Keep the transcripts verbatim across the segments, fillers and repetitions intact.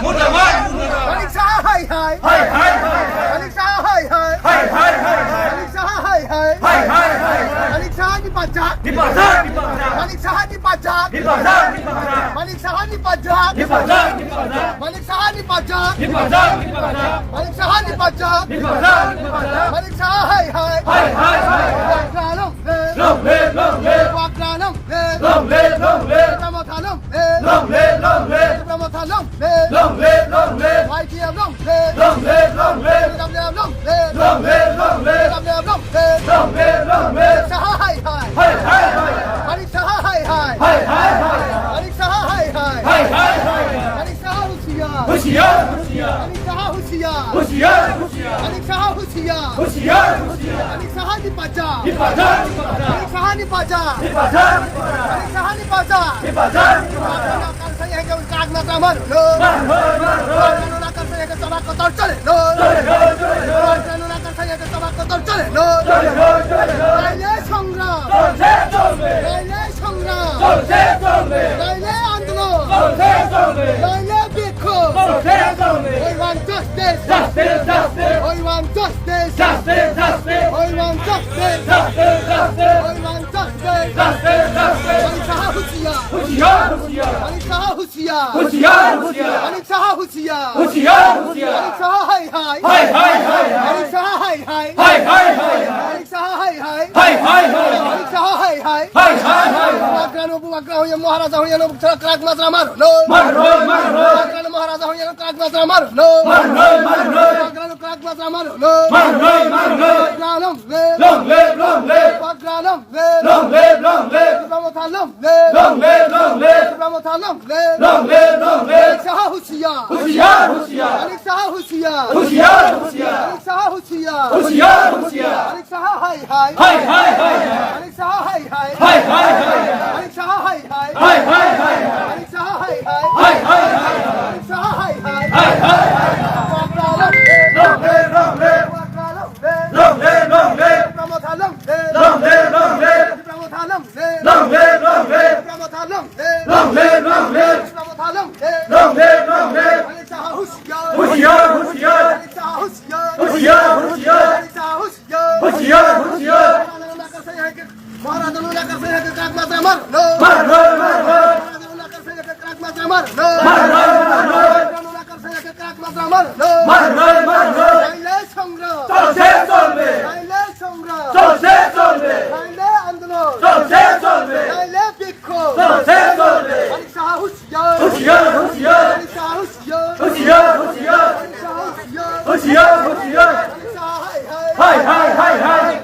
Murda murda. Manik Saha hai hai. Hai hai hai hai. Manik Saha hai hai. Hai hai hai hai. Manik Saha hai hai. Hai hai hai hai. Manik Saha ni pajak. Ni pajak, ni pajak. Manik Saha ni pajak. Ni pajak, ni pajak. Manik Saha ni pajak. Ni pajak, ni pajak. Manik Saha ni pajak. Ni pajak, ni pajak. Manik Saha ni pajak. Ni pajak, ni pajak. Manik Saha hai hai. Hai hai hai hai. Wagra long live. Long live, long live. Wagra long live. Long live, long live. Tipra Motha long live. Long live, long live. Tipra Motha long live. Long live, long live. Y T F long live. Long live, long live. T W F long live. Long live, long live. T W F long live. Long live, long live. Manik Saha hai hai. Hai hai hai. Manik Saha hai hai. Hai hai hai. Manik Saha hai hai. Hai hai hai. Manik Saha husiar. Husiar, husiar. Manik Saha husiar. Husiar, husiar. Manik Saha husiar. Husiar, husiar. Manik Saha ni pajak. Ni pajak, ni pajak. Manik Saha ni pajak. Ni pajak, ni pajak. Ni pajak, ni pajak. Ni pajak. Kar saya ke kak na tamar. Mar, mar, mar, mar. Kar saya ke tabak kotor chole. Chole, chole, chole, chole. Kar saya ke tabak kotor chole. Chole, chole, chole, chole. Railway songram. Chole, chole. Railway songram. Chole, chole. Railway andolon. Chole, chole. Railway bikhog. Chole, chole. We want justice. Justice, justice. We want justice. Justice, justice. We want justice. Justice, justice. We want justice. Justice, justice. Manik Saha husiar. Husiar, husiar. Manik Saha husiar. Husiar, husiar. Manik Saha husiar. Husiar, husiar. Manik Saha hai hai. Hai hai hai hai. Manik Saha hai hai. Hai hai hai hai. Manik Saha hai hai. Hai hai hai hai. Manik Saha hai hai. Hai hai hai hai. Bubagra no, bubagra hoye, Maharaja hoye no, krak majra mar no. Mar no, mar no. Bubagra no, Maharaja hoye no, krak majra mar no. Mar no, mar no. Bubagra no, krak majra mar no. Mar no, mar no. Bubagra long live. Long live, long live. Bubagra long live. Long live, long live. Tipra Motha long live. Long live, long live. Tipra Motha long live. Long live, long live. Manik Saha husiar. Husiar, husiar. Manik Saha husiar. Husiar, husiar. Manik Saha husiar. Husiar, husiar. Manik Saha hai hai. Hai hai hai hai. Manik Saha hai hai. Hai hai hai hai. Manik Saha hai hai. Hai hai hai hai. Manik Saha hai hai. Hai hai hai hai. Manik Saha hai hai. Hai hai hai hai. Bubagra long live. Long live, long live. Bubagra long live. Long live, long live. Tipra Motha long live. Long live, long live. Tipra Motha long live. Long live, long live. Tipra Motha long live. Long live, long live. Tipra Motha long live. Long live, long live. Manik Saha husiar. Husiar, husiar. Manik Saha husiar. Husiar, husiar. Manik Saha husiar. Husiar, husiar. Maharaja no nakar saya ke, Maharaja no nakar saya ke krak majra mar no. Mar no, mar no. Maharaja no nakar saya ke krak majra mar no. Mar no, mar no. Maharaja no nakar saya ke krak majra mar no. Mar no, mar no. Railway songram. Cholse cholbe. Railway songram. Cholse cholbe. Railway andolon. Cholse cholbe. Railway bikhog. Cholse cholbe. Manik Saha husiar. Husiar, husiar. Manik Saha husiar. Husiar, husiar. Manik Saha husiar. Husiar, husiar. Manik Saha hai hai. Hai hai hai hai.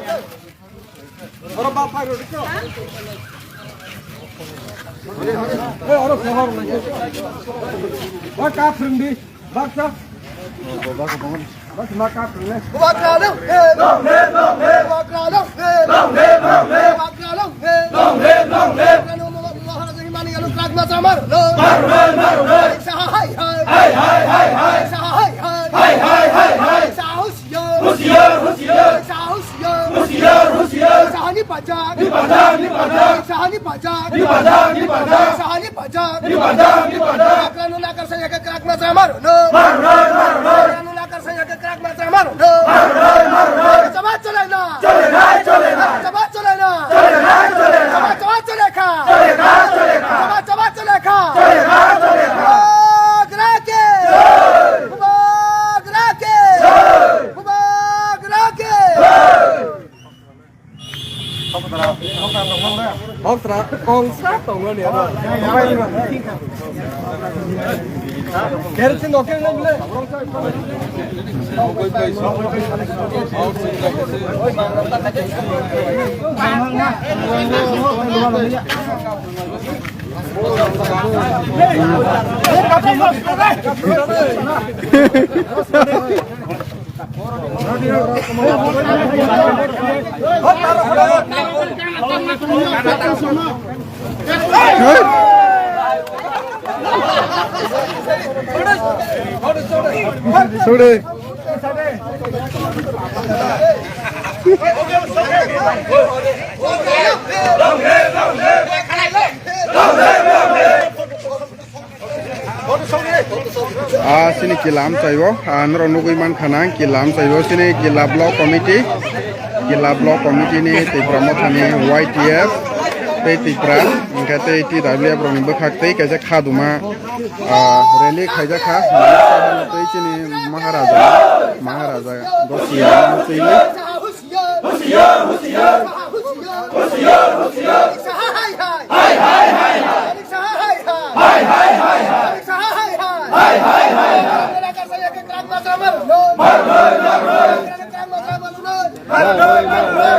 Bubagra long live. Long live, long live. Bubagra long live. Long live, long live. Bubagra long live. Long live, long live. Bubagra no, Maharaja ni mani alo krak majra mar no. Mar no, mar no. Manik Saha hai hai. Hai hai hai hai. Manik Saha hai hai. Hai hai hai hai. Manik Saha husiar. Husiar, husiar. Manik Saha husiar. Husiar, husiar. Manik Saha ni pajak. Ni pajak, ni pajak. Manik Saha ni pajak. Ni pajak, ni pajak. Manik Saha ni pajak. Ni pajak, ni pajak. Bubagra no nakar saya ke krak majra mar no. Mar no, mar no. Bubagra no nakar saya ke krak majra mar no. Mar no, mar no. Chaba chole na. Chole na, chole na. Chaba chole na. Chole na, chole na. Chaba, chaba chole kha. Chole na, chole na. Chaba, chaba chole kha. Chole na, chole na. Bubagra ke. Jai. Bubagra ke. Jai. Bubagra ke. Jai. Okra, kongsa tongo ni aro. Kerosene okra na bile. Sorry. Ah, sini Kila amchaio, ah, norok nugwi mankha na Kila amchaio, sini Kila Block Committee, Kila Block Committee ni Tipra Motha ni Y T F tei Tipra, hwnkhe tei T W F rokni bwkhak tei kaisa khaduma, ah, rally khaijakha, tei chini Maharaja, Maharaja Gosia amchaio. होशियार, होशियार, होशियार, होशियार, होशियार, होशियार। मानिक साहा हाय हाय। हाय हाय हाय हाय। मानिक साहा हाय हाय। हाय हाय हाय हाय। मानिक साहा हाय हाय। हाय हाय हाय हाय। मार लो, मार लो। मार लो, मार लो। मार लो, मार लो।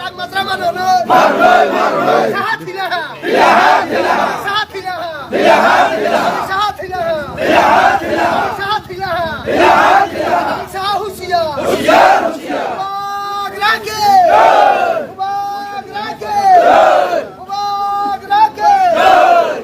मार लो, मार लो। मार लो, मार लो। साहा थिला हा। थिला हा, थिला हा। साहा थिला हा। थिला हा, थिला हा। साहा थिला हा। थिला हा, थिला हा। साहा थिला हा। थिला हा, थिला हा। साहा होशियार। होशियार, होशियार। मुबारक राखे। जय। मुबारक राखे। जय। मुबारक राखे। जय।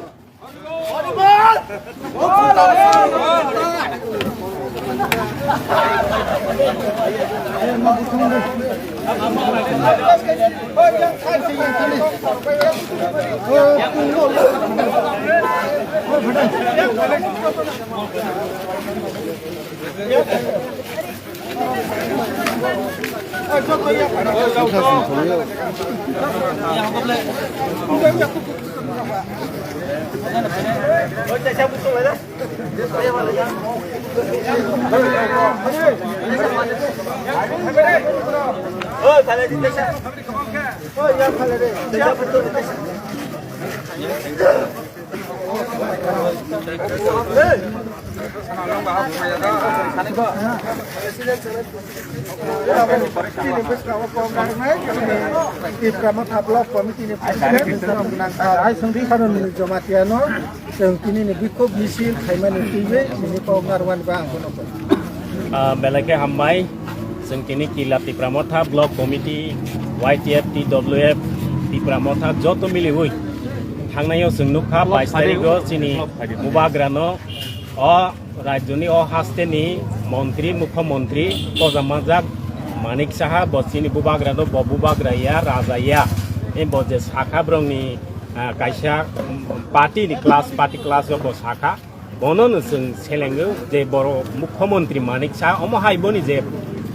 Tipra Motha Block Committee ni President, Jamatia no, chwng tini ni bikhok misil khaimani twiwi tini kok narwani ba ang bono. Ah, belai khe hambai, chwng tini Kila Tipra Motha Block Committee, Y T F, T W F, Tipra Motha joto miliwi thangnai o chwng nukha bais tarikh o chini bubagra no o rajyoni o hasteni montri, mukhyamantri, kojamanjak Manik Saha, bo chini bubagra no, bo bubagra ya, raja ya. E bo je sakha borokni, ah, kaisa, mm, party ni class, party class o bo sakha. Bono no chwng selengo je boro mukhyamantri Manik Saha, omo hai boni je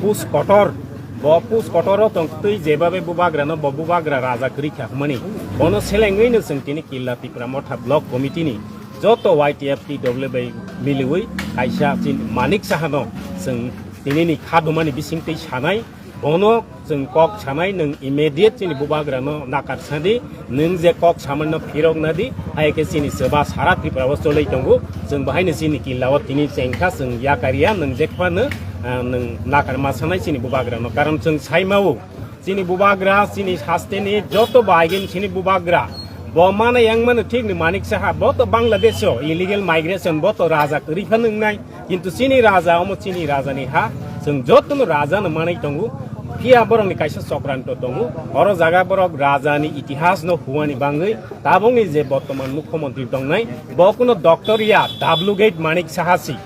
pus kotor, bo pus kotor o tongtwi jebabe bubagra no, bo bubagra raja kwrwi kha hwnmani. Bono selengwi no chwng tini Killa Tipra Motha Block Committee ni joto Y T F T W bai miliwi kaisa chin Manik Saha no chwng tini ni kha dumani bising twi sanai, bono chwng kok sanai, nwng immediate chini bubagra no nakar sadi, nwng je kok samani no phirok nadi, hai khe chini swba sara Tripura o choloi tongo, chwng bahai no chini Killa o tini chengkha, chwng yakar ya, nwng je khwano, ah, nwng nakar ma sanai chini bubagra no, karon chwng sai mao. Chini bubagra, chini hasteni joto bai gini chini bubagra. Bo mana yang mano thik ni Manik Saha, bo to Bangladesh o illegal migration, bo to raja kwrwi pha nwngnai. Kintu chini raja, omo chini raja ni ha, chwng joto no raja no manai tongo. Phiya borok ni kaisa chokranto tongo. Oro jaga borok raja ni itihas no huani bangwi tabuk ni je bortoman mukhyamantri tongnai, bo kuno doctor ya, duplicate Manik Saha si.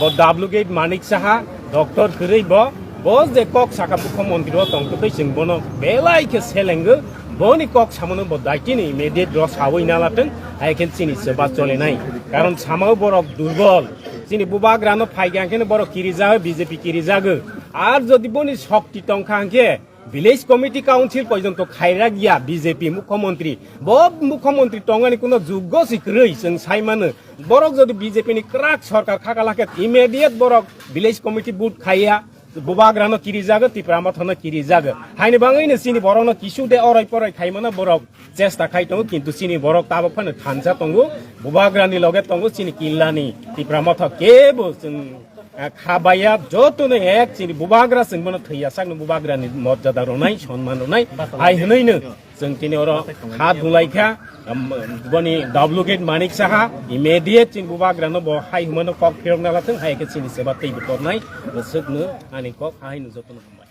Bo duplicate Manik Saha, doctor kwrwi bo, bo je kok saka mukhyamantri o tongtwtwi chwng bono belai khe selengo, boni kok samano bo daitini immediate ro sawi nalathwng, hai khe chini swba cholenai. Karon samao borok durbol, chini bubagra no phaikha khe borok kirijago, B J P kirijago. Ar jodi boni shokti tongkha hwnkhe, Village Committee Council porjonto khairak ya B J P mukhyamantri. Bo mukhyamantri tongani kuno juggo si kwrwi chwng sai mano. Borok jodi B J P ni kwrak sorkar khakala khe immediate borok Village Committee vote khaiya, bubagra no kirijago, Tipra Motha no kirijago. Haini bangwi no chini borok no kisu de oroi poroi khai mano borok chesta khai tongo, kintu chini borok tabuk phano thansa tongo, bubagra ni loge tongo, chini Killa ni Tipra Motha kebo chwng Eh, kha baiya joto no ek chini bubagra chwng bono thwiya sakno bubagra ni morjada rwnai, sonman rwnai. Hai hwnwi no chwng tini oro kha dulai kha, um, boni duplicate Manik Saha, immediate chini bubagra no bo hai hwnmano kok phirok na lathwng, hai khe chini seba tei bo tornai, bo swkno ani kok hai no joto no hambai.